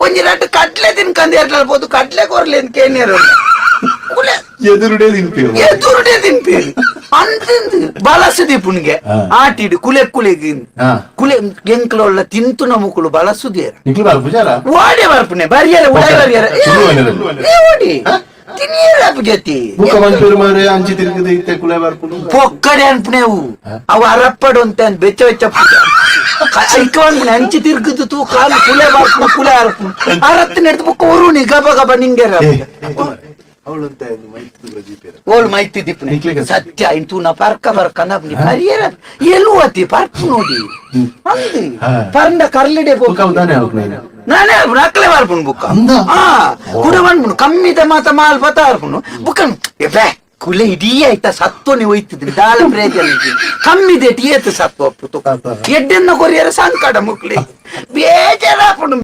ಒಂಜಿ ರಡ್ಡ್ ಕಡ್ಲೆ ತಿನ್ಕಂದು ಎರ್ಲ ಪೋದು ಕಡ್ಲೆ ಕೊರ್ಲೆ ಅಂತ ಕೇನಿಯರು ಕುಲೆ. ಎದುರುಡೇ ತಿನ್ಪೇರು. ಎದುರುಡೆ ತಿನ್ಪೇರು ಅಂತಿಂದು ಬಲಸುದಿ ಪುಣ್ಗೆ. ಆಟಿಡು ಕುಲೆ ಕುಲೆಗ್. ಕುಲೆ ಎಂಕ್ಲೊಳ್ಳ ತಿಂತುನ ಮುಕುಲು ಬಲಸುದೇರ. ನಿಕ್ಲು ಬರ್ಪುಜಾರ? ಓಡೆ ಬರ್ಪುನೆ ಬರ್ಯರ ಉಡಾಯಿ ಬರ್ಯರ. ಸುಳ್ಳು ಏನಿರಲ್ಲ. ಏ ಓಡಿ ತಿನಿಯರ ಪುಜತಿ. ಬುಕ್ಕ ಮನ್ಪೇರು ಮಾರೆ, ಅಂಚಿ ತಿರುಗದ ಇತ್ತೆ ಕುಲೆ ಬರ್ಪುನು. ಪೊಕ್ಕಡೆ ಅನ್ಪುನೆವು ಅವು ಅರಪ್ಪಡು ಅಂತ ಬೆಚ್ಚ ಬೆಚ್ಚ ಐಕ ಅನ್ಪುನೆ ಅಂಚಿ ತಿರ್ಗುದು ತೂ ಕಾಲು ಕುಲೆ ಬರ್ಪುನು ಕುಲೆ ಅರಪ್ಪುನು ಅರತ್ತು ನೆಡ್ದು ಬೊಕ್ಕ ಒರುನಿ ಗಬ ಗಬ ನಿಂಗೆರ. ಅವಳಂತ ಮೈತ್ರಿ ಜೀಪೇರ. ಓಲ್ ಮೈತಿ ದಿಪ್ಪನೆ. ನಿಕ್ಲೆಗೆ. ಸತ್ಯ ಇಂತೂ ನಾ ಪರ್ಕ ಪರ್ಕ ನಬ್ನಿ ಪರಿಯರ ಎಲುವತಿ ಪರ್ಪು ನೋಡಿ ಅಂದು. ಪರ್ಂಡ ಕರ್ಲಿಡೆ. ಬುಕ್ಕ ಉದಾನೆ ಅವ್ರು. ನಾನೇ ಅರ್ಪುನು ಅಕ್ಲೆ ಬರ್ಪುನು ಬುಕ್ಕ. ಅಂದ? ಆ ಕುಡ ಪನ್ಪುನು ಕಮ್ಮಿದ ಮಾತ ಮಾಲ್ ಪತ ಅರ್ಪುನು ಬುಕ್ಕ ಎಬೆ ಕುಲೆ ಇಡೀ ಆಯ್ತಾ ಸತ್ವನೆ ಒಯ್ತಿದ್ದೀನಿ ದಾಲ ಪ್ರಯೋಜನ ಕಮ್ಮಿದೆ ಏತು ಸತ್ವ ಅಪ್ಪು. ಎಡ್ಡೆನ್ನ ಕೊರಿಯರ ಸಂಕಟ ಮುಕ್ಲಿ ಬೇಜಾರಾಪುಂಡು.